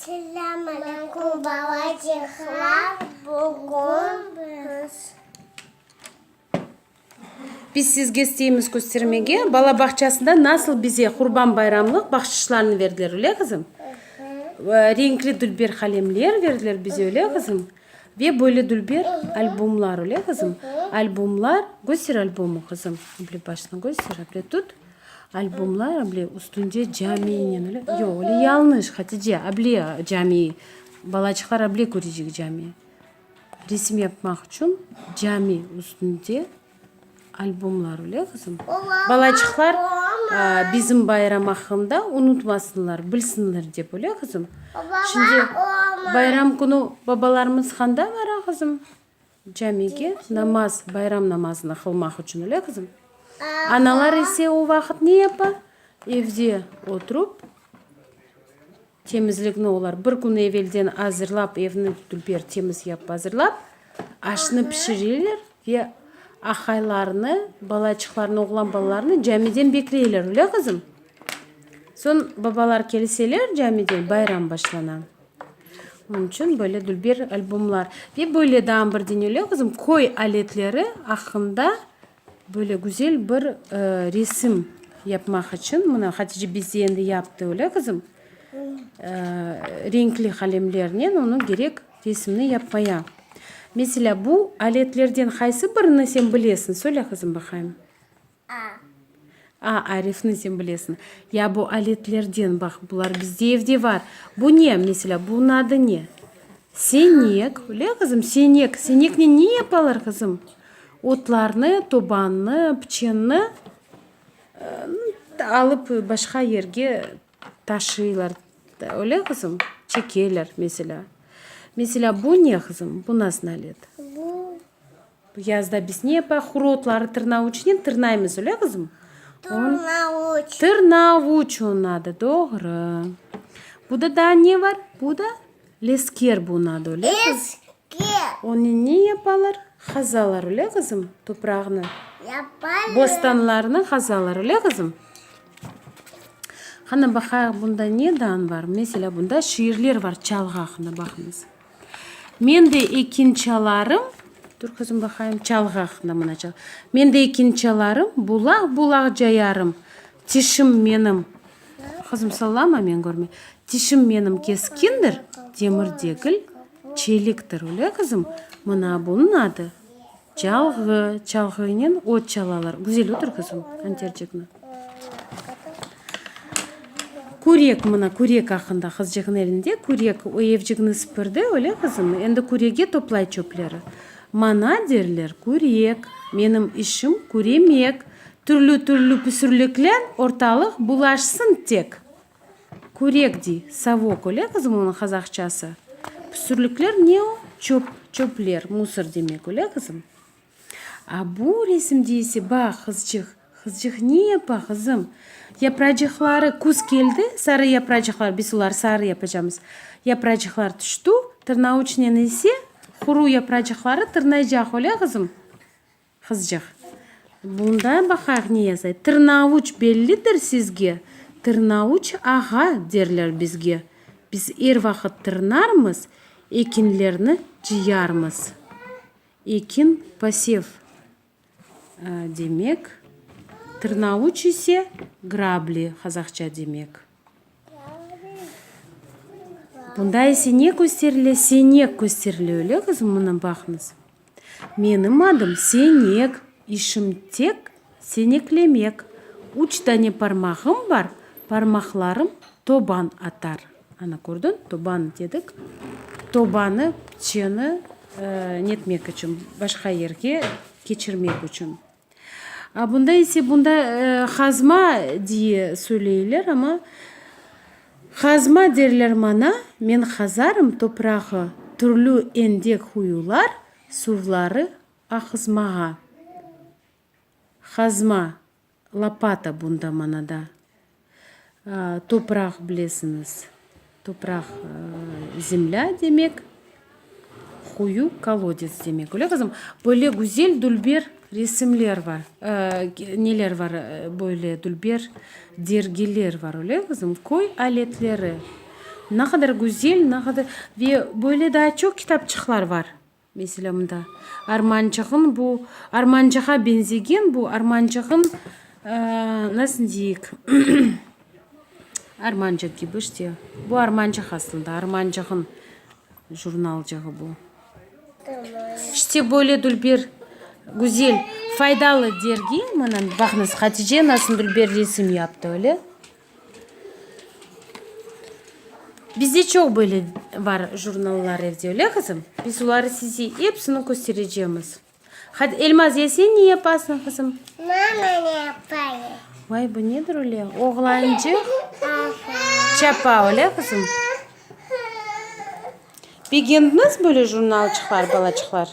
Selâm aleyküm, balacıqlar! Bugün biz. Biz sizge isteymiz köstermege, bala bağçasında nasıl bize Qurban bayramlıq bahşışlarnı berdiler, öyle qızım? Renkli dülber qalemler berdiler bize, öyle qızım? Ve böyle dülber albomlar, öyle qızım? Albomlar, köster albomı, qızım, able başını köster, able tut. Albomlar, able üstünde camiynen, öyle? Yoq, öyle yañlış, Hatice, able cami, balaçıqlar able körecek cami. Resim yapmaq içün cami üstünde albomlar, öyle qızım? Balaçıqlar bizim bayram aqqında unutmasınlar, bilsinler dep, öyle qızım? Şimdi bayram künü babalarımız qanda bara, qızım? Camige namaz, bayram namazını qılmaq içün, öyle qızım? Analar ise o vaqıt ne yapa? Evde oturıp, Temizlikni olar bir kün evelden azırlap, evni dülber temiz yapıp azırlap, aşnı pişireler ve aqaylarını, balaçıqlarını, oğlan balalarını camiden bekleyler, öyle qızım? Soñ babalar kelseler camiden, bayram başlana. Onıñ içün böyle dülber albomlar. Ve böyle daa bir dene, öyle qızım, köy aletleri aqqında Böyle güzel bir resim yapmaq içün, mına Hatice bize endi yaptı, öyle qızım? Renkli qalemlernen onı kerek resimni yapmaya. Meselâ, bu aletlerden qaysı birini sen bilesiñ? Söyle, qızım, baqayım. A. A arifni sen bilesiñ. Ya bu aletlerden, baq, bular bizde evde bar. Bu ne, meselâ, bunıñ adı ne? Senek, öyle, qızım? Senek. Seneknen ne yapalar, qızım? Otlarnı, tobannı, piçenni alıp başqa yerge taşıylar, öyle qızım? Çekeler, meselâ. Meselâ, bu ne, qızım? Bu nasıl alet? Bu. Yazda biz ne yapa? Quru otları tırnavuçnen tırnaymız, öyle qızım? Tırnavuç. Tırnavuç onıñ adı, doğru. Bu da daa ne bar? Bu da lesker bunıñ adı, öyle qızım? Lesker. Onen ne yapalar? Qazalar, öyle qızım, topraqnı? Yapalar. Bostanlarnı qazalar, öyle qızım? Qana, baqayıq, bunda ne daan bar? Meselâ, bunda şiirler bar, çalğı aqqında, baqıñız. Men de ekin çalarım, dur, qızım, baqayım, çalğı aqqında mına çal. Men de ekin çalarım, bulaq-bulaq cayarım, tişim menim, qızım, sallama, men körmeyim, tişim menim keskindir, demir degil, Çeliktir, öyle qızım? Mına bunıñ adı çalğı, çalğınen ot çalalar. Güzel otur, qızım, antercikni. Kürek, mına kürek aqqında, qızcıqnıñ elinde kürek, o evcikni sipirdi, öyle qızım? Endi kürege toplay çöpleri. Maña derler kürek, menim işim küremek, türlü-türlü püsürlikler ortalıq bulaşsın tek. Kürek dey, savok, öyle qızım onıñ qazahçası? Püsürlikler ne o? Çöp, çöpler, musor demek, öyle qızım? A bu resimde ise, baq, qızçıq, qızçıq ne yapa, qızım? Yapracıqları, küz keldi, sarı yapracıqlar, biz oları sarı yapacamız, yapracıqlar tüştü, tırnavuçnen ise quru yapracıqları tırnaycaq, öyle qızım? Qızcıq, bunda baqayıq ne yazay, Tırnavuç bellidir sizge, Tırnavuç ağa derler bizge. Biz er vaqıt tırnarmız, Ekinlerni cıyarmız. Ekin, posev, demek, tırnavuç ise grabli qazahça demek. Bunda ise ne kösterile? Senek kösterile, öyle qızım, mına baqıñız. Menim adım Senek, işim tek seneklemek. Üç dane parmağım bar, parmaqlarım toban atar. Ana, kördiñ, toban dedik. Tobanı, piçeni netmek içün, başqa yerge keçirmek içün. A bunda ise, bunda qazma diye söyleyler, amma qazma derler maña, men qazarım toprağı, türlü endek quyular suvları aqızmağa. Qazma, lopata bunda manada. Topraq bilesiñiz, topraq zemlâ demek, quyu kolodets demek. Öyle qızım? Böyle güzel dülber resimler bar, neler bar, böyle dülber dergiler bar, öyle qızım? Köy aletleri. Ne qadar güzel, ne qadar. Ve böyle daa çoq kitapçıqlar bar. Meselâ, mında armançığın bu, armançığa beñzegen bu armançığın, nasıl deyik, armançıq kibi işte. Bu armançıq aslında, armançığın jurnalçığı bu. İşte böyle dülber, güzel, faydalı dergi. Mına, baqıñız, Hatice nasıl dülber resim yaptı, öyle? Bizde çoq böyle bar jurnallar evde, öyle, qızım? Biz oları size episini kösterecemiz. Hadi, Elmaz, ya sen ne yapasıñ, qızım? Mama ne yapayım? Vay, bu nedir öyle? Oğlancıq çapa, öyle, qızım? Begendiñiz böyle jurnalçıqlar, balaçıqlar?